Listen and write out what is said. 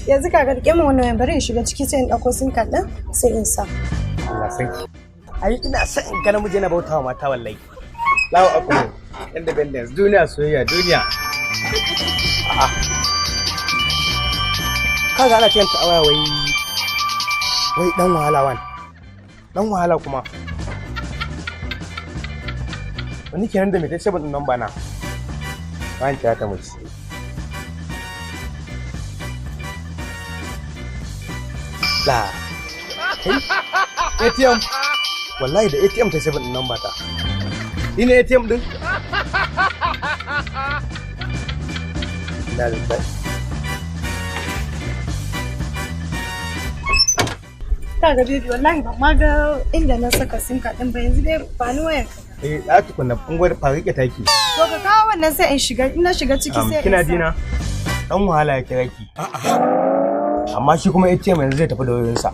Yanzu ka rike min wannan wayan, bari in shiga ciki sai in ɗauko SIM card ɗin sai in sa. Allah sarki. Ai ina son in ga namiji yana bautawa mata wallahi. Allahu akbar. Independence, duniya soyayya duniya. A'a. Kaga ana kiranta a waya wai dan wahala wan. Dan wahala kuma. Wani kenan da mai ta seven din number na. Bayan ta ta mutu. La. Kai? ATM. Wallahi da ATM ta seven din number ta. Ni ne ATM din? Ina lillahi. Kaga baby, wallahi ban ma ga inda na saka SIM card ɗin ba yanzu dai, ba ni wayan ka. Eh, za tukunna in gwada fara rike taki. To ka kawo wannan sai in shiga, in na shiga ciki sai in Kina sa. Dina? Dan wahala ya kira ki. Amma shi kuma ATM yanzu zai tafi da wayoyinsa.